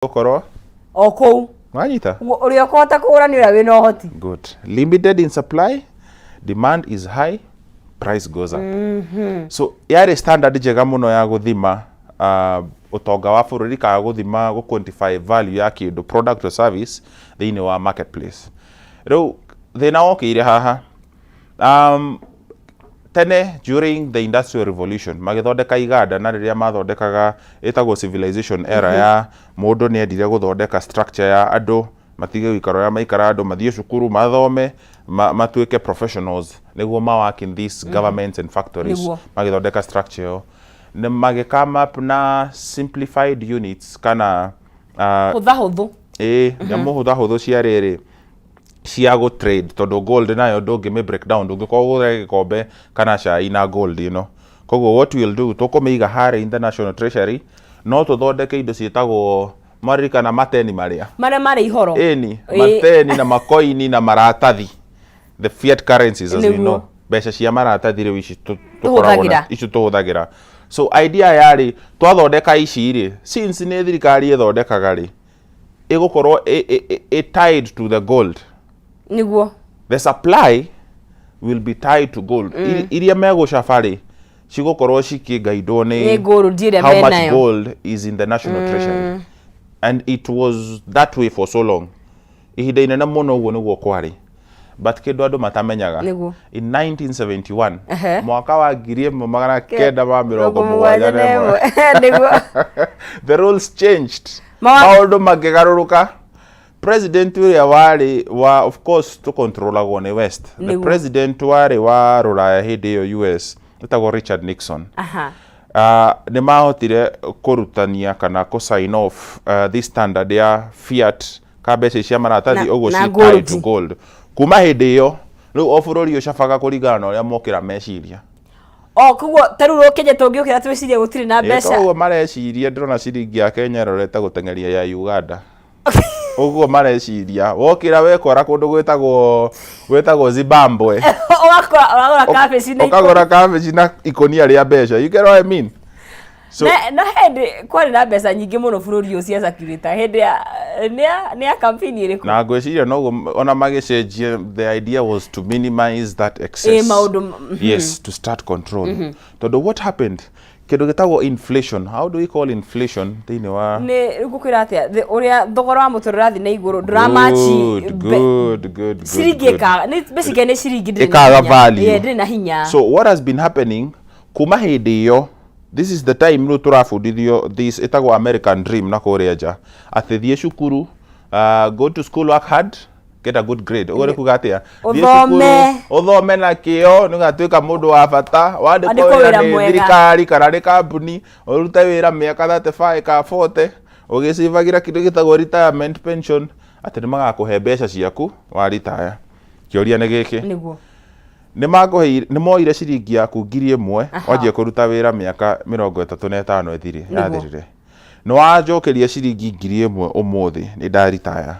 Gũkorwo o kũu. Wanyita? Ũguo ũrĩa ũkũhota kũgũra nĩ ũrĩa wĩna ũhoti. Good. Limited in supply, demand is high, price goes up. So yarĩ standard njega mũno ya gũthima ũtonga wa bũrũri kana gũthima, gũ quantify value ya kĩndũ, product or service, thĩinĩ wa marketplace. Rĩu thĩna wokĩire haha. Tene during the Industrial Revolution magĩthondeka iganda, na rĩrĩa mathondekaga ĩtagwo civilization era ya mũndũ, nĩ endire gũthondeka structure ya andũ matige gũikara ũrĩa maikara, andũ mathiĩ cukuru, mathome, matuĩke professionals nĩguo ma work in these governments and factories. Magĩthondeka structure ĩyo nĩ magĩ come up na simplified units kana hũtha hũthũ. Ĩĩ, nyamũ hũtha hũthũ cia rĩrĩ cia gũ trade, tondũ gold nayo ndũngĩmĩ break down, ndũngĩkorwo ũgũre gĩkombe kana cai na gold ĩno. Koguo what we'll do, tũkũmĩiga harĩa in the National Treasury, no tũthondeke indo ciĩtagwo, mwaririkana mateni marĩa marĩa marĩ ihoro? Ĩni. Mateni na makoini na maratathi, the fiat currencies as we know, mbeca cia maratathi rĩu ici tũkoragwo Tũhũthagĩra. Ici tũhũthagĩra. So idea yarĩ twathondeka ici rĩ, since nĩ thirikari ĩthondekaga rĩ, ĩgũkorwo tied to the gold. The supply will be tied to gold. Iria megũcaba rĩ, cigũkorwo cikĩgaidwo nĩ nĩ gold ĩrĩa how much menayo. Gold is in the National Treasury, and it was that way for so long, ihinda inene mũno, ũguo nĩguo kwarĩ. But kĩndũ andũ matamenyaga, in 1971, mwaka wa 1971, the rules changed. Maũndũ makĩgarũrũka. President ũrĩa warĩ wa, of course tũkontrolagwo nĩ West, the president warĩ wa rũraya hĩndĩ ĩyo, US, ĩtagwo Richard Nixon, nĩ mahotire kũrutania kana kũ sign off this standard ya fiat ka mbeca cia maratathi, ũguo na ci tied gold. To gold. Kuma hĩndĩ ĩyo rĩu o bũrũri ũcabaga kũringana na ũrĩa mokĩra meciria. O koguo ta rĩu Kenya tũngĩũkĩra twĩcirie gũtirĩ na mbeca. Toguo mareciria, ndĩrona ciringi ya Kenya ĩrorete gũteng'eria ya Uganda, ũguo mareciria. Wokĩra wekora kũndũ gwĩtagwo Zimbabwe, ũgakora ũragũra kabici na ũkagũra kabici na ikũnia rĩa mbeca. You get what I mean? So na hĩndĩ kwarĩ na mbeca nyingĩ mũno bũrũri ũyũ cia circulate hĩndĩ ya nĩ ya campaign ĩrĩkũ? Na ngwĩciria noguo ona magĩcenjia, the idea was to minimize that excess. Ĩ, maũndũ Yes, to start control, tondũ what happened, kĩndũ gĩtagwo inflation. How do we call inflation thĩinĩ wa Nĩ ngũkwĩra atĩa, ũrĩa thogora wa mũtũrĩre ũrathiĩ na igũrũ ndũramachi Good, good, good, good, ciringi good. ĩkaga nĩ basically nĩ ciringi ndĩrĩ na Ĩkaga hinya. value. Ĩĩ, ndĩrĩ na hinya. So what has been happening kuma hĩndĩ ĩyo, this is the time rĩu tũrabundithio this ĩtagwo American Dream na kũrĩa nja, atĩ thiĩ cukuru, go to school, work hard, get a good grade. Ũguo nĩ kuga atĩa? Thiĩ Ũthome. cukuru, ũthome na kĩo, nĩ ũgatuĩka mũndũ wa bata, wandĩkwo Wandĩkwo wĩra wĩra nĩ mwega. thirikari kana nĩ kambuni, ũrute wĩra mĩaka 35 ka 40, ũgĩcĩvagira kĩndũ gĩtagwo retirement pension, atĩ nĩ magakũhe mbeca ciaku wa retire. Kĩũria nĩ gĩkĩ: nĩ moire ciringi yaku 1,000, wanjie kũruta wĩra mĩaka 35 ĩthire, yathirire, nĩ wanjokeria ciringi 1,000 ũmũthĩ nĩ ndaritaya,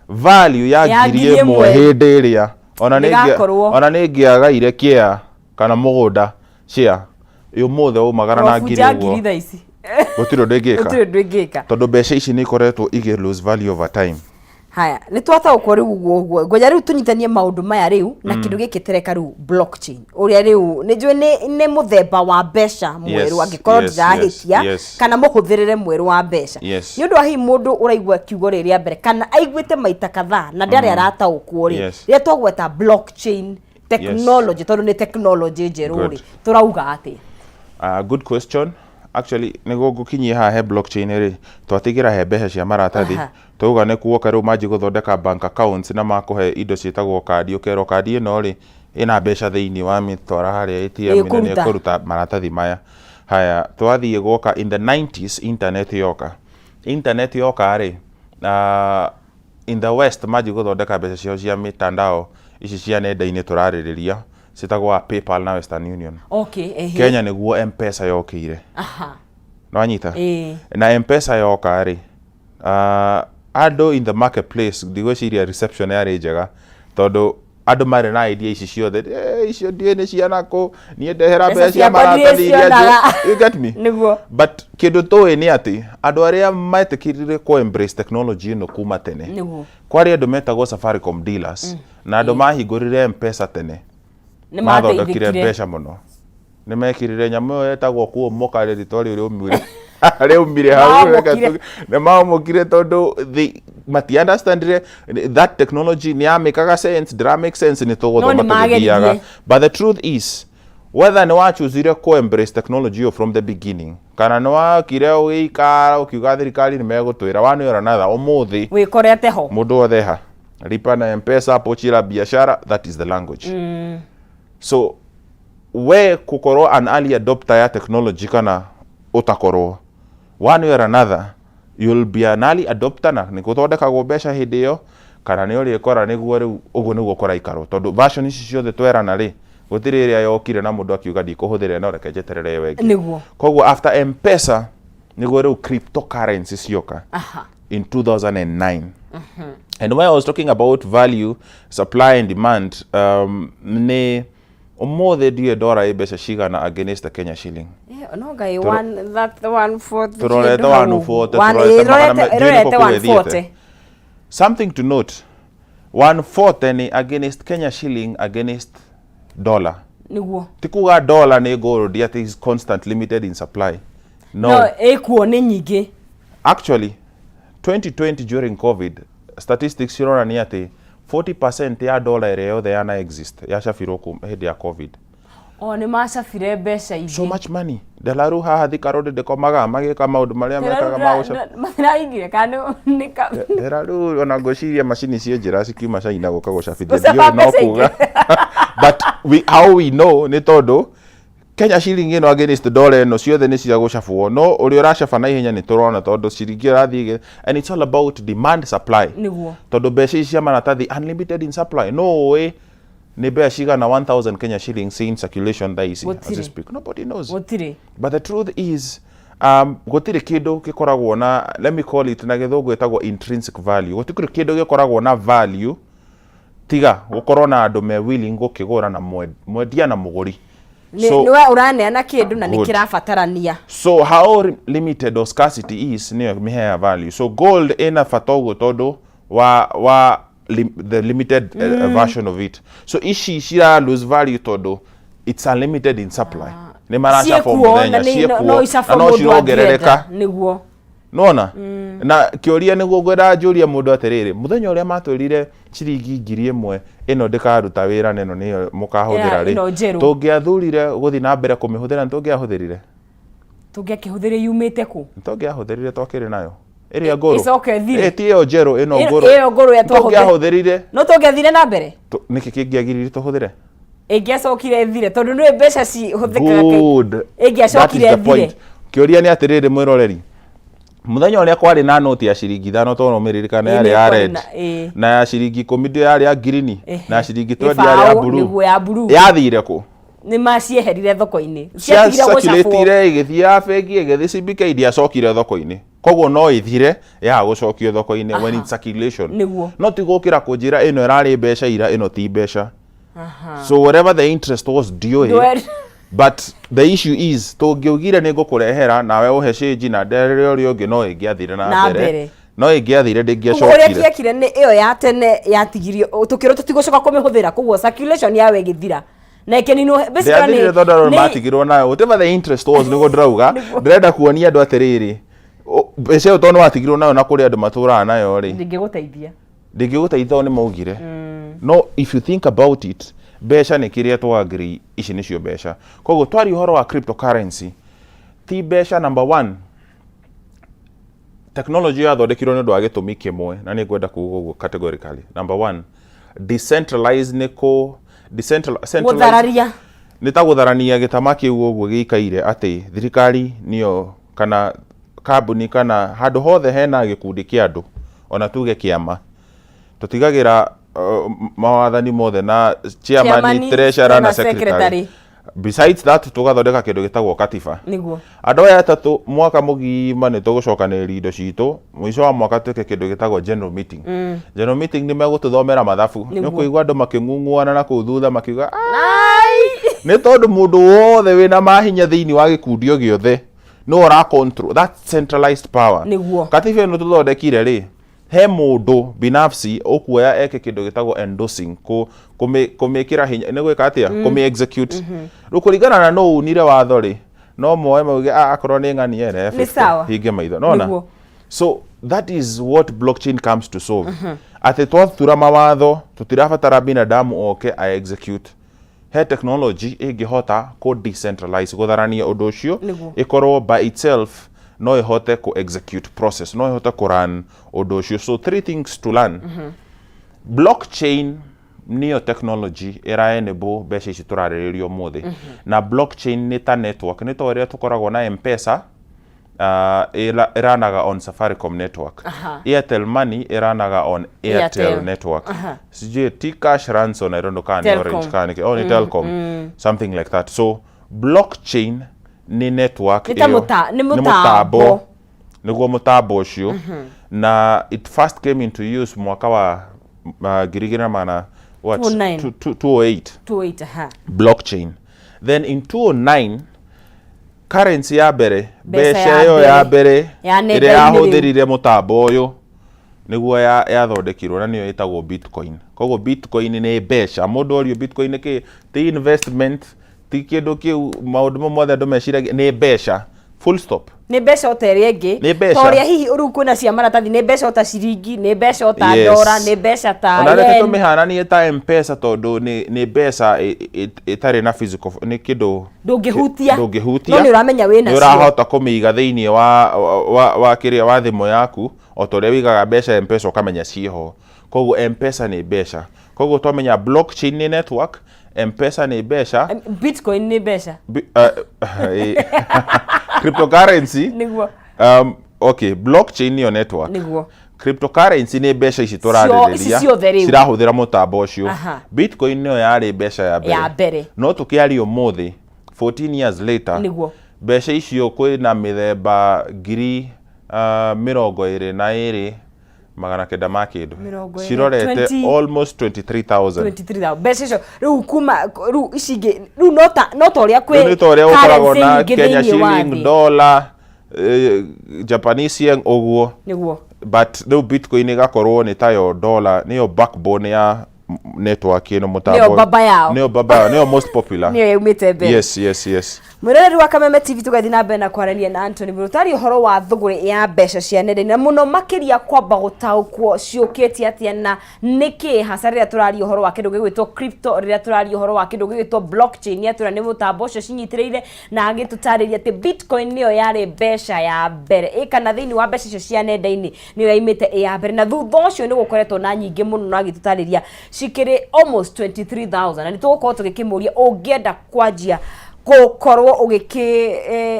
value ya Ya ngiri ngiri ĩmwe ĩmwe. hĩndĩ ĩrĩa ona nĩ Nĩgakorwo. Ona nĩ ngĩagaire kĩa kana mũgũnda share ũmũthĩ waumagara na ngiri ũrobunja ngiri ũguo thaa ici. Gũtirĩ ũndũ ĩngĩka. Gũtirĩ ũndũ ĩngĩka. Tondũ mbeca ici nĩ ikoretwo igĩ lose value over time. Haya, nĩ twataũkwo rĩu. Ũguo ũguo ngoja rĩu tũnyitanie maũndũ maya rĩu na kĩndũ gĩkĩ tereka rĩu, blockchain, ũrĩa rĩu nĩ njũĩ nĩ mũthemba wa mbeca mwerũ, angĩkorwo ndirahĩtia, kana mũhũthĩrĩre mwerũ wa mbeca. Nĩ ũndũ wa hihi mũndũ ũraigua kiugo rĩ rĩa mbere kana aiguĩte maita kadhaa na ndarĩ arataũkwo rĩ, rĩrĩa twagweta blockchain technology, tondũ nĩ technology njerũ rĩ, tũrauga atĩa? Good question. Actually, nĩguo ngũkinyie haha he blockchain rĩ, twatigĩra he mbeca cia maratathi. Twauga nĩ kuoka rĩu manji gũthondeka bank accounts na makũhe indo ciĩtagwo kandi, ũkerwo kandi ĩno rĩ ĩna mbeca thĩinĩ wa mĩtwara harĩa ATM na nĩ Ĩkũruta. ĩkũruta maratathi maya. Haya, twathiĩ gwoka in the 90s, internet yoka. Internet yoka rĩ, in the West manji gũthondeka mbeca ciao cia mitandao ici cia nenda-inĩ tũrarĩrĩria, ciĩtagwo PayPal na Western Union. Kenya nĩguo M-Pesa yokĩire. Nĩwanyita? Ĩĩ. Na M-Pesa yoka rĩ, andũ in the marketplace, ndigwĩciria reception yarĩ njega, tondũ Andũ marĩ na idea ici ciothe, "Eh, icio ndiũĩ nĩ ciana kũ, niĩ ndehera Mbeca mbeca cia ciakwa maratathi iria ndirĩcionaga." njũ-" You get me? Nĩguo. But kĩndũ tũĩ nĩ atĩ andũ arĩa metĩkĩrire kũ embrace technology ĩno kuma tene, kwarĩ andũ metagwo Safaricom dealers na andũ mahingũrire M-Pesa tene, Nĩ mathondekire mateithĩkire. mbeca mũno. Nĩ mekĩrire nyamũ ĩyo yetagwo kuomoka rĩrĩtwa rĩu rĩumire rĩumire hau. Reke Maomokire. Nĩ maomokire tondũ they mati understandire that technology nĩ yamĩkaga sense, ndĩra make sense, nĩ tũgũthoma No nĩ tũgĩthiaga. mageririe. But the truth is, whether nĩ wachuzire kũ embrace technology ĩyo from the beginning kana nĩ wakire ũgĩikara ũkiuga thirikari nĩ megũtwĩra, one way or another, ũmũthĩ Wĩkorete ho. Mũndũ wothe ha lipa na M-Pesa, pochi la biashara, that is the language. So we gũkorwo an early adopter ya technology kana ũtakorwo, one way or another you'll be an early adopter, na nĩ gũthondekagwo mbeca hĩndĩ ĩyo kana nĩ ũrĩkora nĩguo rĩu ũguo nĩguo kũraikarwo, tondũ version ici ciothe twerana rĩ, gũtirĩ ĩrĩa yokire na mũndũ akiuga ndikũhũthĩra ĩno, reke njeterere ĩyo ĩngĩ. Koguo after M-Pesa nĩguo rĩu cryptocurrency cioka in 2009. And when I was talking about value, supply and demand, nĩ ũmũthĩ ndiũĩ ndora ĩ mbeca cigana against the Kenya shilling. Eh, no ngai one that one forty. Tũrorete kĩndũ hau. 140, One- tũrorete ĩ, magana ndiũĩ nĩkũ ĩrorete kũu ĩthiĩte. 140. Something to note, 140 nĩ against Kenya shilling against dollar. Ti kuga dollar nĩ gold atĩ is constant limited in supply, no. No ĩkuo nĩ nyingĩ. Actually, 2020 during COVID, statistics cironania atĩ 40% ya dollar ĩrĩa yothe yana exist yacabirwo hĩndĩ ya COVID. O nĩ macabire mbeca ingĩ. So much money. Ndelaru haha Thika Road ndĩkomaga magĩka maũndũ marĩa mekaga ma gũcaba. Matirahingire kana nĩ Ndelaru ona ngwĩciria macini ciĩ njĩra cikiuma China gũka gũcabithia. Gũcaba Ndiũĩ no mbeca kuga, but how we know nĩ tondũ Kenya shilling ĩno against dollar ĩno ciothe nĩ cia gũcabwo, no ũrĩa ũracaba na ihenya nĩ tũrona tondũ ciringi ĩrathiĩ and it's all about demand supply, tondũ mbeca ici cia maratathi unlimited in supply. No ũĩ nĩ mbeca cigana 1000 Kenya shillings in circulation thaa ici as we Gũtirĩ. speak? Nobody knows. Gũtirĩ. But the truth is, gũtirĩ kĩndũ gĩkoragwo na, let me call it na gĩthũngũ ĩtagwo intrinsic value, gũtirĩ kĩndũ gĩkoragwo na value tiga gũkorwo na andũ me willing gũkĩgũra na mwendia na mũgũri. Nĩ nĩwe ũraneana kĩndũ na nĩ Good. kĩrabatarania. So how limited or scarcity is nĩyo mĩheaga value. So gold ĩna bata ũguo tondũ wa the limited version of it. So ici cira lose value tondũ it's unlimited in supply, nĩ maracaba o Ciĩkuo mũthenya. Na nĩ- Ciĩkuo no icabwo na no mũndũ cirongerereka. angĩenda. Nona na kĩũria nĩguo ngwenda njũrie mũndũ atĩrĩrĩ, mũthenya ũrĩa matwĩrire ciringi 1000 ĩno ndĩkaruta wĩra na ĩno nĩyo mũkahũthĩra Ĩra- rĩ, ĩno njerũ. tũngĩathurire gũthiĩ na mbere kũmĩhũthĩra, nĩ tũngĩahũthĩrire? Tũngĩakĩhũthĩre yumĩte kũ? Nĩ tũngĩahũthĩrire twakĩrĩ nayo ĩrĩa ngũrũ. Ĩcoke ĩthire? Ĩ, ti ĩyo njerũ, ĩno ngũrũ. Ĩyo ngũrũ ĩrĩa twahũthĩra. Tũngĩahũthĩrire. No tũngĩathire na mbere. Nĩkĩ kĩngĩagiririe tũhũthĩre? Ĩngĩacokire ĩthire tondũ nĩũĩ mbeca cihũthĩkaga Good. That is Ĩngĩacokire the ĩthire. point. Kĩũria nĩ atĩrĩrĩ, mwĩroreri, mũthenya ũrĩa kwarĩ na noti ya ciringi 5, tondũ ũmĩririkane, Ĩ, yarĩ nĩ ya kwarĩ red, na ya ciringi 10 ndio yarĩ ya ngirini, na ya ciringi 20 yarĩ ya Gĩbaũ, blue. Nĩguo, ya blue. Yathire kũ? Nĩ macieherire thoko-inĩ. Ciatigire gũcabwo. Ciacirculateire ĩgĩthiĩ ya bengi, ĩgĩthiĩ CBK, ndiacokire thoko-inĩ. Koguo no ĩthire yaga gũcokio thoko-inĩ when it's circulation. No ti gũkĩra kũnjĩra ĩno ĩrarĩ mbeca ira, ĩno ti mbeca. So whatever the interest was, ndiũĩ. But the issue is, tũngĩaugire nĩ ngũkũrehera nawe ũhe cĩnji na ndehere ũrĩa ũngĩ, no ĩngĩathire na Na mbere. mbere. No ĩngĩathire, Koguo ũrĩa ndĩngĩacokire. kĩekire nĩ ĩyo ya tene yatigirio tũkĩrwo tũtigũcoka kũmĩhũthĩra, koguo circulation yayo ĩgĩthira na ĩkĩninwo basically. Ndĩathirire tondũ andũ matigirwo nayo, whatever the interest was. Nĩguo ndĩrauga, ndĩrenda kuonia andũ atĩrĩrĩ, mbeca ĩyo tondũ nĩwatigirwo nayo na kũrĩ andũ matũraga nayo rĩ, Ndĩngĩgũteithia. Ndĩngĩgũteithia tondũ nĩ maugire. No if you think about it, mbeca nĩ kĩrĩa twa agree ici nĩcio mbeca. Koguo twaria ũhoro wa cryptocurrency, ti mbeca. Number one, technology yathondekirwo nĩ ũndũ wa gĩtũmi kĩmwe, na nĩ ngwenda kuuga ũguo categorically. Number one, decentralize nĩ kũ centralize. Gũthararia. Nĩ ta gũtharania gĩtama kĩu ũguo gĩikaire atĩ thirikari nĩyo kana kambuni kana handũ hothe hena gĩkundi kĩa andũ, ona tuge kĩama, tũtigagĩra mawathani mothe na chairman, Chairman, treasurer na na secretary. Secretary. Besides that, tũgathondeka kĩndũ gĩtagwo katiba. Andũ aya atatũ mwaka mũgima nĩ tũgũcokanĩrĩria indo citũ, mũico wa mwaka twĩke kĩndũ gĩtagwo general meeting. General meeting nĩ megũtũthomera mathabu. Nĩ ũkũigua andũ makĩng'ung'uana na kũu thutha makiuga nĩ tondũ mũndũ wothe wĩna mahinya thĩinĩ wa gĩkundi o gĩothe no ũra control that centralized power. Katiba ĩno tũthondekire rĩ, he mũndũ binafsi ũkuoya eke kĩndũ gĩtagwo endorsing, kũmĩkĩra hinya, nĩ gwĩka atĩa, kũmĩ execute. Rĩu kũringana na nũ unire watho rĩ, no moe mauge, "Ah, akorwo nĩ ng'ani ere Nĩ sawa. Hinge maitho." Nona? So that is what blockchain comes to solve, atĩ twatura mawatho tũtirabatara binadamu oke a execute. He technology ĩngĩhota kũ decentralize, gũtharania ũndũ ũcio, ĩkorwo by itself no ĩhote kũ execute process, no ĩhote kũ run ũndũ ũcio. So three things to learn: blockchain nĩyo technology ĩra enable mbeca ici tũrarĩrĩria ũmũthĩ, na blockchain nĩ ta network, nĩ ta ũrĩa tũkoragwo na M-Pesa, ĩranaga on Safaricom network. Airtel Money ĩranaga on Airtel, Airtel. network. Sijui T-Cash runs on, I don't know kana ni Telcom. Orange kana ni, oh, ni Telcom, something like that. So blockchain nĩ network Nĩ ta ĩyo. nĩ mũtambo. Nĩguo mũtambo ũcio, na it first came into use mwaka wa 2000 na magana what? 2009. 208. 28, aha. Blockchain. Then in 209, currency ya mbere, Mbeca mbeca ya ĩyo ya mbere, mbere ya ĩrĩa nenda-inĩ rĩu. Yahũthĩrire mũtambo ũyũ nĩguo yathondekirwo, na nĩyo ĩtagwo Bitcoin. Koguo Bitcoin nĩ mbeca. Mũndũ orio Bitcoin nĩ kĩ, ti investment, ti kĩndũ kĩu maũndũ mau mothe andũ meciragia, nĩ mbeca, full stop. Nĩ mbeca o ta ĩrĩa ĩngĩ. Nĩ mbeca. Ta ũrĩa hihi rĩu kwĩna cia maratathi, nĩ mbeca o ta ciringi, nĩ mbeca o ta ndora, nĩ mbeca ta Ona reke yen. Tũmĩhananie ta M-Pesa, tondũ nĩ mbeca ĩtarĩ na physical, nĩ kĩndũ Ndũngĩhutia. Ndũngĩhutia. No nĩ ũramenya wĩ Nĩ nacio. Ũrahota kũmĩiga thĩinĩ wa kĩrĩa, wa thimũ yaku, o ta ũrĩa ũigaga mbeca M-Pesa ũkamenya ciĩho. Koguo M-Pesa nĩ mbeca. Koguo twamenya blockchain nĩ network, M-Pesa nĩ mbeca. Bitcoin nĩ mbeca. Cryptocurrency. Okay, blockchain nĩyo network. Cryptocurrency nĩ mbeca ici tũrarĩrĩria Ici ciothe rĩu. Cirahũthĩra mũtambo ũcio. Bitcoin nĩyo yarĩ mbeca ya mbere. Ya mbere. No tũkĩaria ũmũthĩ, 14 years later, mbeca icio kwĩna mĩthemba ngiri 22,900 ma kĩndũ. 20, Cirorete almost 23,000. 23,000 mbeca icio rĩu, kuma rĩu ici ingĩ rĩu no ta ũrĩa kwĩ Rĩu nĩ ta ũrĩa gũkoragwo currency na nyingĩ Kenya thĩinĩ wa shilling, thĩ. dollar, Japanese yen, ũguo. But rĩu Bitcoin ĩgakorwo nĩ tayo dollar, nĩyo backbone ya network ĩno, mũtambo. Nĩyo baba yao. Nĩyo baba yao, nĩyo most popular. Nĩyo yaumĩte mbere. Yes. Mwĩroreri wa Kameme TV, tũgathiĩ na mbere na kwaranĩria na Anthony Mũrutari ũhoro wa thũgũrĩ ya mbeca cia nenda-inĩ, na mũno makĩria kwamba gũtaũkwo ciũkĩte atĩa na nĩkĩ hasa rĩrĩa tũraria ũhoro wa kĩndũ gĩgwĩtwo crypto, rĩrĩa tũraria ũhoro wa kĩndũ gĩgwĩtwo blockchain. Nĩ atwĩra nĩ mũtambo ũcio cinyitĩrĩire, na agĩtũtarĩria atĩ Bitcoin nĩyo yarĩ mbeca ya mbere ĩ kana thĩinĩ wa mbeca icio cia nenda-inĩ nĩyo yaimĩte ĩ ya mbere, na thutha ũcio nĩ gũkoretwo na nyingĩ mũno, na agĩtũtarĩria cikĩrĩ almost 23,000. Na nĩ tũgũkorwo tũgĩkĩmũria, ũngĩenda kwanjia gũkorwo ũgĩkĩ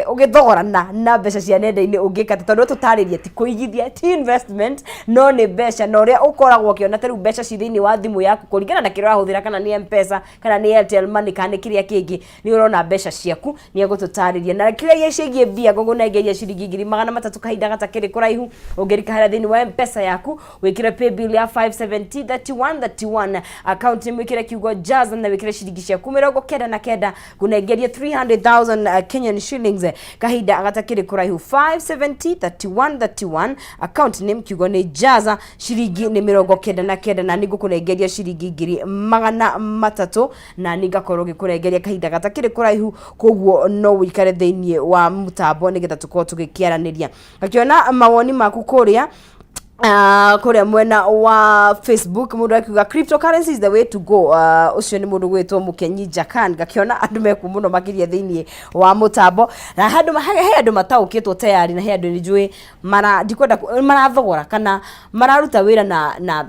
ũgĩthogorana na mbeca cia nenda-inĩ ũngĩka atĩa? Tondũ tũtarĩrie ti kũigithia, ti investment, no nĩ mbeca, na ũrĩa ũkoragwo ũkĩona ta rĩu mbeca ci thĩinĩ wa thimũ yaku kũringana na kĩrĩa ũrahũthĩra, kana nĩ M-Pesa, kana nĩ Airtel Money, kana nĩ kĩrĩa kĩngĩ, nĩ ũrona mbeca ciaku. Nĩ egũtũtarĩria na kĩrĩa ciĩgiĩ mbia. Ngũgũnengeria ciringi 300,000 kahinda gatakĩrĩ kũraihu. Ũngĩrika harĩa thĩinĩ wa M-Pesa yaku, wĩkĩre paybill ya 570 31 31, account nĩ mwĩkĩre kiugo Jazz, na wĩkĩre ciringi ciaku 99, ngũnengeria 300,000 Kenyan shillings kahinda gatakĩrĩ kũraihu. 570 31 31, account name kiugo nĩ Jaza, ciringi nĩ 99, na nĩ ngũkũnengeria ciringi 300,000, na nĩ ngakorwo ngĩkũnengeria kahinda gatakĩrĩ kũraihu. Koguo no wĩikare thĩinĩ wa mũtambo nĩgetha tũkorwo tũgĩkĩaranĩria. Ngakĩona mawoni maku kũrĩa mwena wa Facebook, mũndũ akiuga, "Cryptocurrency is the way to go." Ũcio nĩ mũndũ gwĩtwo Mũkenyi Jakan. Ngakĩona andũ mekuo mũno makĩria thĩinĩ wa mũtambo, na handũ he andũ mataũkĩtwo tayari, na he andũ nĩ njũĩ mara ndikwenda marathogora kana mararuta wĩra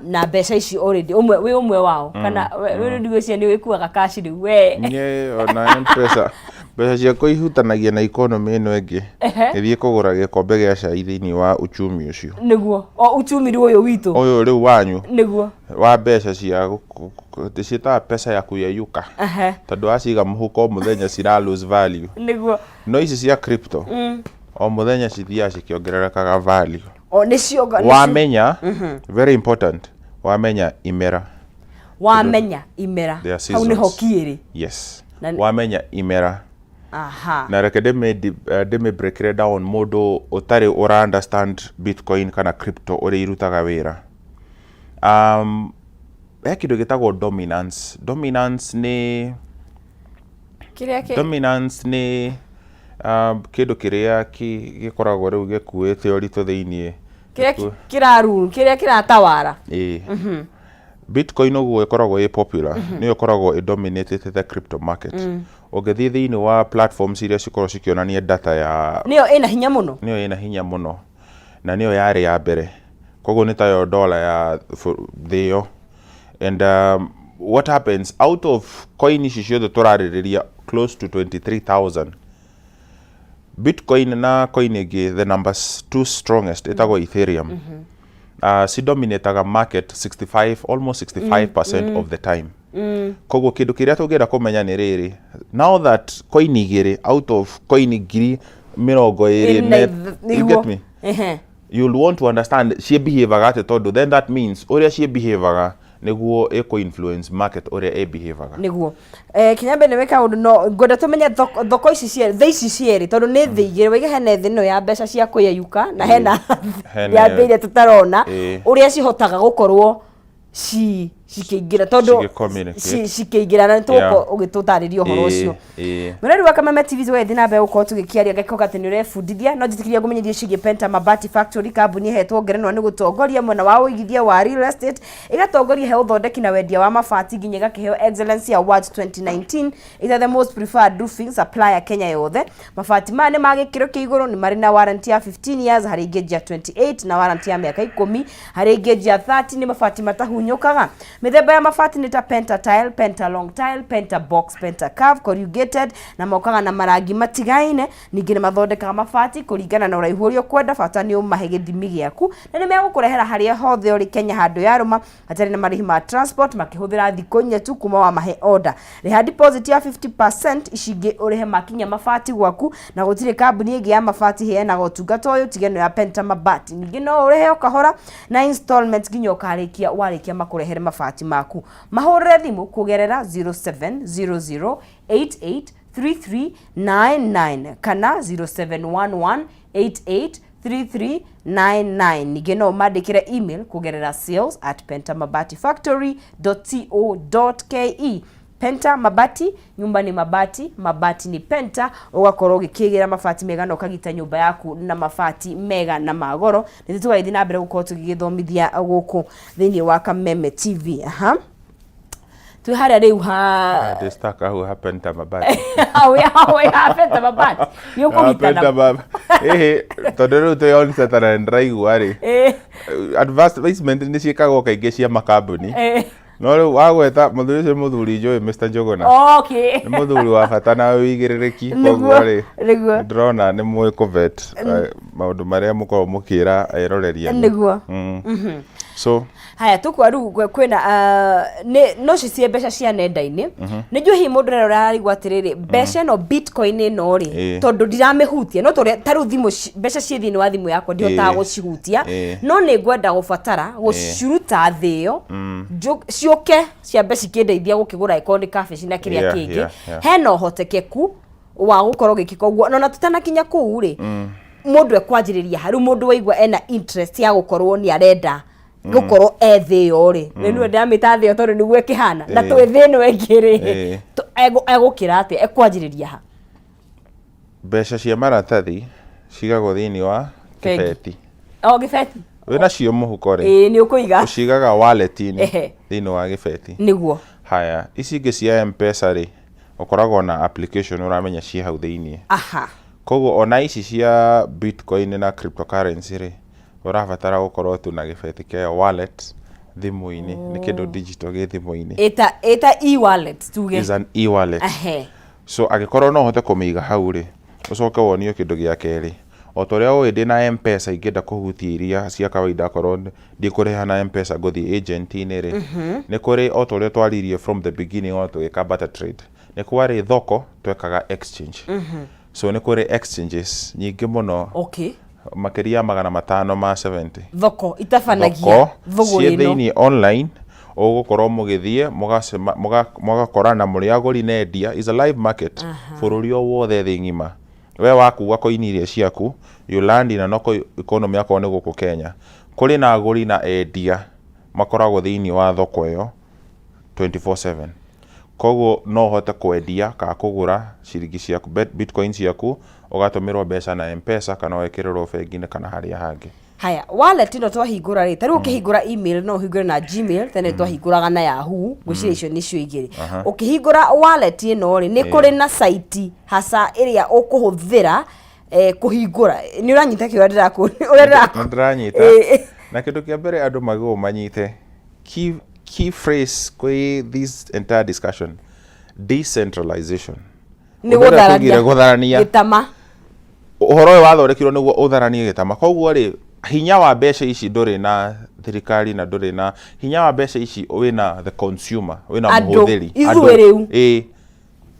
na mbeca ici already. Ũmwe wĩ ũmwe wao, kana we ndigwĩciria nĩ wĩkuaga cash rĩu we? Niĩ ona M-Pesa. Mbeca ciakwa ihutanagia na economy ĩno ĩngĩ. Ngĩthiĩ kũgũra gĩkombe gĩa cai thĩinĩ wa uchumi ũcio. Nĩguo o uchumi rĩu ũyũ witũ. Ũyũ rĩu wanyu. Nĩguo. Wa mbeca cia ciĩtaga pesa ya kuyeyuka. Tondũ waciga mũhuko o mũthenya cira lose value. Nĩguo. No ici cia crypto o mũthenya cithiaga cikĩongererekaga value. O nĩcio. Wamenya, very important, wamenya imera. Wamenya imera. There are Hau nĩho seasons. kiĩrĩ. Yes. Na- Wamenya imera. Aha. Na reke ndĩmĩ break down mũndũ ũtarĩ ũra understand bitcoin kana crypto ũrĩa irutaga wĩra. He kĩndũ gĩtagwo dominance. Dominance nĩ Kĩrĩa kĩ dominance nĩ kĩndũ kĩrĩa gĩkoragwo rĩu gĩkuĩte ũritũ thĩiniĩ. Kĩrĩa kĩra rule, kĩrĩa kĩratawara. Ĩĩ. Bitcoin ũguo ĩkoragwo ĩ popular, nĩyo ĩkoragwo ĩ dominated the crypto market. Ũngĩthiĩ thĩinĩ wa platforms iria cikoragwo cikĩonania data ya Nĩyo ĩna hinya mũno. Nĩyo ĩna hinya mũno na nĩyo yarĩ ya mbere, koguo nĩ tayo dollar ya thĩ ĩyo. And what happens, out of coin ici ciothe tũrarĩrĩria, close to 23,000, bitcoin na coin ĩngĩ, the numbers two strongest, ĩtagwo Ethereum, cidominataga market 65, almost 65% of the time. Koguo kĩndũ kĩrĩa tũngĩenda kũmenya nĩ rĩrĩ, now that coin igĩrĩ out of coin 20,000, you get me? Ehe. You'll want to understand ciĩbehavaga atĩ, tondũ then that means ũrĩa ciĩbehavaga nĩguo ĩkũ influence market ũrĩa ĩbehavaga. Nĩguo Kinyambe nĩ wĩka ũndũ, no ngwenda tũmenye thoko ici cierĩ, thĩ ici cierĩ, tondũ nĩ thĩ igĩrĩ waiga, hena thĩ ĩno ya mbeca cia kwĩyeyuka na hena Hena ya thĩ ĩrĩa tũtarona ũrĩa cihotaga gũkorwo cikĩingĩra, tondũ Cigĩ-communicate. cikĩingĩra na nĩ tũgũkorwo ũgĩtũtarĩria ũhoro ũcio. Mũreri wa Kameme TV, tũgagĩthiĩ na mbere gũkorwo tũgĩkĩaria, ngakĩhoka atĩ nĩ ũrebundithia. No njĩtĩkĩria ngũmenyithie ciĩgiĩ Penta Mabati Factory, kambuni ĩhetwo ngerenwa nĩ gũtongoria mwena wa ũigithia wa real estate, ĩgatongoria he ũthondeki na wendia wa mabati, nginya ĩgakĩheo Excellence Awards 2019 ita the most preferred roofing supplier Kenya yothe. Mabati maya nĩ ma gĩkĩro kĩa igũrũ, nĩ marĩ na warranty ya 15 years harĩ ngĩnji ya 28 na warranty ya mĩaka 10 harĩ ngĩnji ya 30. Nĩ mabati matahunyũkaga. Mĩthemba ya mabati nĩ ta Penta Tile, Penta Long Tile, Penta Box, Penta Curve, Corrugated, na mokaga na marangi matigaine. Ningĩ nĩ mathondekaga mabati kũringana na ũraihu ũrĩa ũkwenda, bata nĩ ũmahe gĩthimi gĩaku, na nĩ megũkũrehera harĩa hothe ũrĩ Kenya handũ yarũma hatarĩ na marĩhi ma transport, makĩhũthĩra thikũ 4 tu kuma wamahe order. Rĩha deposit ya 50%, ici ingĩ ũrĩhe makinya mabati gwaku, na gũtirĩ kambuni ĩngĩ ya mabati ĩheanaga ũtungata ũyũ tiga ĩno ya Penta Mabati. Ningĩ no ũrĩhe o kahora na installment nginya ũkarĩkia, warĩkia makũrehere mabati maku. Mahũrĩre thimũ kũgerera 0700 883399 kana 0711 883399. Ningĩ no ũmandĩkĩre email kũgerera sales@pentamabatiFactory.co.ke. Penta Mabati, nyumba ni mabati, mabati ni Penta. Ũgakorwo ũgĩkĩgĩra mabati mega na ũkagita nyũmba yaku na mabati mega na magoro. Nĩ tũgagĩthiĩ na mbere gũkorwo tũgĩgĩthomithia gũkũ thĩinĩ wa Kameme TV. Aha, twĩ harĩa rĩu ha Ndĩ stuck hau ha Penta Mabati. Hau ha Penta Mabati nĩ ũkũgitana. Penta Mabati. Ĩhĩ, tondũ rĩu twĩ on set na nĩndĩraigua rĩ, advertisement nĩ ciĩkagwo kaingĩ cia makambuni, no rĩu wagweta mũthuri ũcio nĩ mũthuri njũĩ, Mr. Njuguna, nĩ mũthuri wa bata na wĩigĩrĩrĩki. Koguo rĩ, ndĩrona nĩ mũĩ kũvet maũndũ marĩa mũkoragwo mũkĩra eroreri anyu. So Haya, tukwa rĩu kwĩna nĩ no cicie mbeca cia nenda-inĩ. Nĩ njũĩ hihi mũndũ ũrĩa araigua atĩrĩrĩ, mbeca ĩno, bitcoin ĩno rĩ, tondũ ndiramĩhutia, no tũrĩa ta rĩu thimũ mbeca ciĩ thĩinĩ wa thimũ yakwa, ndihotaga gũcihutia, no nĩ ngwenda gũbatara gũciruta thĩ ĩyo ciũke ciambe cikĩndeithia gũkĩgũra ĩkorwo nĩ cabbage na kĩrĩa kĩngĩ. Hena ũhotekeku wa gũkorwo gĩkĩka ũguo? Na ona tũtanakinya kũu rĩ, mũndũ ekwanjĩrĩria harĩ mũndũ waigua ena interest ya gũkorwo nĩ arenda gũkorwo e thĩ ĩyo rĩ, nĩ niwe ndĩramĩta thĩ ĩyo tondũ nĩguo ĩkĩhana na twĩ thĩ ĩno ĩngĩ rĩ, egũkĩra atĩa, ekwanjĩrĩria ha? Mbeca cia maratathi cigagwo thĩinĩ wa Bengi. kĩbeti. O gĩbeti. Wĩna cio mũhuko rĩ, Ĩĩ, nĩ ũkũiga. Ũcigaga wallet-inĩ thĩinĩ wa gĩbeti. Haya, ici ingĩ cia M-Pesa rĩ, ũkoragwo na application ũramenya ciĩ hau thĩinĩ. Koguo ona ici cia bitcoin na cryptocurrency rĩ, ũrabatara gũkorwo tu na gĩbeti kĩayo, wallet thimũ-inĩ, nĩ kĩndũ digital gĩ thimũ-inĩ. Ĩta e-wallet tuge. Is an e-wallet. So angĩkorwo no ũhote kũmĩiga hau rĩ, ũcoke wonio kĩndũ gĩa kerĩ. O ta ũrĩa ũĩ ndĩna M-Pesa ingĩenda kũhutia iria cia kawaida akorwo ndikũrĩha na M-Pesa ngũthiĩ agent-inĩ rĩ, nĩ kũrĩ o ta ũrĩa twaririe from the beginning ona tũgĩka barter trade, nĩ kwarĩ thoko twekaga exchange. So nĩ kũrĩ exchanges nyingĩ mũno makĩria ya 570. Thoko itabanagia Thoko thũgũrĩ ciĩ ĩno. thĩiniĩ online, ũgũkorwo mũgĩthiĩ mũgakorana mũrĩ agũri na endia, is a live market bũrũri o wothe thĩ ng'ima. We wakua koini iria ciaku, you land in a local economy akorwo nĩ gũkũ Kenya. Kũrĩ na agũri na endia makoragwo thĩiniĩ wa thoko ĩyo 24/7. Koguo no ũhote kwendia kana kũgũra ciringi ciaku, bitcoin ciaku, ũgatũmĩrwo mbeca na M-Pesa kana ũgekĩrĩrwo bengi-inĩ kana harĩa hangĩ. Haya, wallet ĩno twahingũra rĩ, ta rĩu ũkĩhingũra email no ũhingũre na Gmail, tene twahingũraga na Yahoo, ngwĩciria icio nĩcio igĩrĩ. Ũkĩhingũra wallet ĩno rĩ, nĩ kũrĩ na site hasa ĩrĩa ũkũhũthĩra kũhingũra. Nĩ ũranyita kĩũria ndĩrakũria? Ũrĩa ndĩrakũ- Nĩ ndĩranyita. Na kĩndũ kĩa mbere andũ magĩrĩirwo manyite, key phrase kwĩ this entire discussion, decentralization. Nĩ Ũndũ ũrĩa gũtharania. tugire gũtharania. Gĩtama. Ũhoro ũyũ wathondekirwo nĩguo ũtharanie gĩtama. Koguo rĩ, hinya wa mbeca ici ndũrĩ na thirikari na ndũrĩ na hinya wa mbeca ici wĩna the consumer, wĩna Andũ, mũhũthĩri. ithuĩ Andũ. rĩu. Ĩĩ.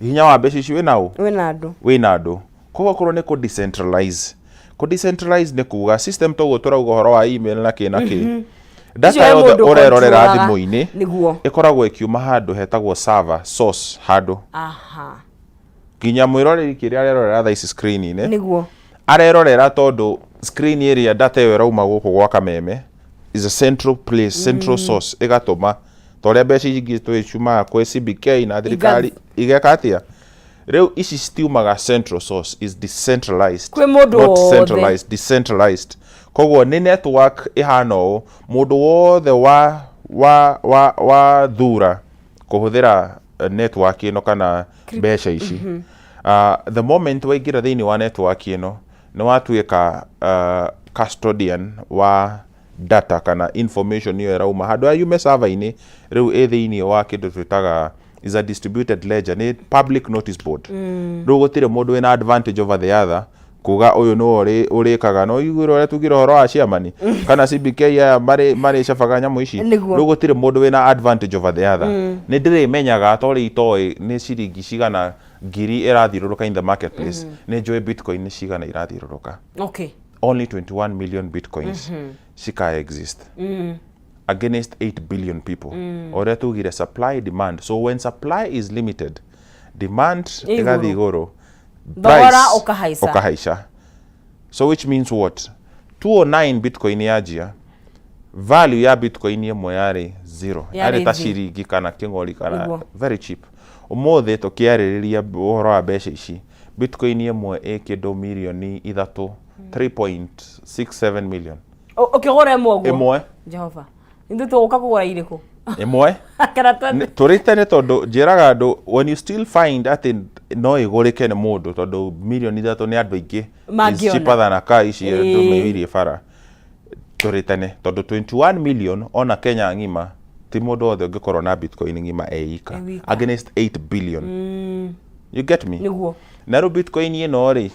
Hinya wa mbeca ici wĩna ũ? Wĩna andũ. Wĩna andũ. Koguo okorwo nĩ kũ decentralize. Kũ decentralize nĩ kuga system toguo tũrauga ũhoro wa email na kĩ na kĩ. Data Icio he yothe mũndũ ũrerorera ũcontrolaga. thimũ-inĩ Nĩguo. ĩkoragwo ĩkiuma handũ hetagwo server source handũ. Nginya mwĩroreri kĩrĩa arerorera thaa ici screen-inĩ. Arerorera tondũ screen ĩrĩa data ĩyo ĩrauma gũkũ gwa Kameme is a central place, central source ĩgatũma ta ũrĩa mbeca ingĩ tũĩ ciumaga kwĩ CBK na thirikari igeka atĩa. Rĩu ici citiumaga central source, is decentralized. Kwĩ mũndũ Not wothe. centralized, decentralized. Koguo nĩ network ĩhana ũũ, mũndũ wothe wa thura kũhũthĩra network ĩno kana mbeca ici. The moment waingĩra thĩinĩ wa network ĩno, nĩ watuĩka custodian wa data kana information ĩyo ĩrauma handũ ha yume server-inĩ, rĩu ĩ thĩinĩ wa kĩndũ twĩtaga is a distributed ledger, nĩ public notice board. Rĩu gũtirĩ mũndũ wĩna advantage over the other kuga ũyũ nĩwe ũrĩkaga. No iguĩre ũrĩa tugire ũhoro wa chairman kana CBK aya marĩcabaga nyamũ ici. Rĩu gũtirĩ mũndũ wĩna advantage over the other. Nĩ ndĩrĩmenyaga ta ũrĩa itoĩ nĩ ciringi cigana ngiri ĩrathiũrũrũka in the marketplace. Nĩ njũĩ bitcoin nĩ cigana irathiũrũrũka. Only 21 million bitcoins cika exist against 8 billion people. Ũrĩa tugire supply demand. So when supply is limited, demand Igũrũ. ĩgathiĩ igũrũ. Thogora Price ũkahaica. ũkahaica. So which means what? 209 bitcoin yanjia, value ya bitcoin ĩmwe yarĩ zero. Yarĩ Yarĩ ta thĩ. ciringi kana kĩng'ori kana Nĩguo. very cheap. Ũmũthĩ tũkĩarĩrĩria ũhoro wa mbeca ici, bitcoin ĩmwe ĩ kĩndũ mirioni ithatũ, 3.67 million. Ũkĩgũra ĩmwe ũguo? Ĩmwe. Jehova. Ithuĩ tũgũka kũgũra irĩkũ? Ĩmwe. Kana twethe- Tũrĩ tene tondũ njĩraga andũ when you still find atĩ no ĩgũrĩke nĩ mũndũ tondũ mirioni ithatũ nĩ andũ aingĩ. Is Mangĩona. cheaper than a car ici andũ meirie bara. Tũrĩ tene tondũ 21 million ona Kenya ng'ima ti mũndũ wothe ũngĩkorwo na bitcoin ng'ima eika E wika. against 8 billion. You get me? Nĩguo. Na rĩu bitcoin ĩno rĩ,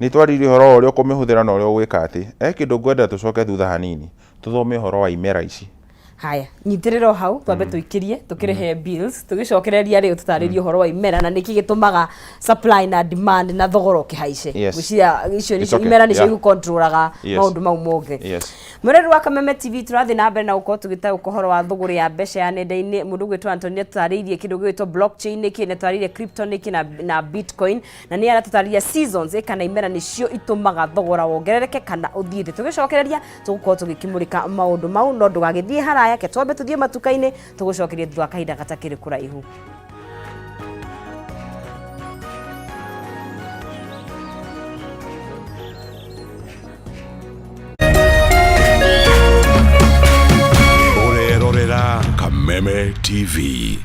nĩ twaririe ũhoro wa ũrĩa ũkũmĩhũthĩra na ũrĩa ũgwĩka atĩ. He kĩndũ ngwenda tũcoke thutha hanini, tũthome ũhoro wa imera ici. Haya, nyitĩrĩra o hau twambe tũikĩrie tũkĩrĩhe bills, tũgĩcokereria rĩu tũtarĩrie ũhoro wa imera na nĩkĩ gĩtũmaga supply na demand na thogora ũkĩhaice. Ngwĩciria icio It's nĩcio okay. imera nĩcio igũkontrolaga maũndũ mau mothe. Mwĩrori wa Kameme TV, tũrathiĩ na mbere na gũkorwo tũgĩtaũka ũhoro wa thũgũrĩ ya mbeca ya nenda-inĩ. Mũndũ ũgwĩtwo Anthony atũtarĩirie kĩndũ gĩgwĩtwo blockchain nĩkĩ, na atũtarĩirie crypto nĩkĩ na bitcoin, na nĩ aratũtarĩria seasons kana imera nĩcio itũmaga thogora wongerereke kana ũthiĩ thĩ. Tũgĩcokereria tũgũkorwo tũgĩkĩmũrĩka maũndũ mau, no ndũgagĩthiĩ haraya, ke twambe tũthiĩ matuka-inĩ, tũgũcokerie thutha wa kahinda gatakĩrĩ kũraihu. Ũrerorera Kameme TV.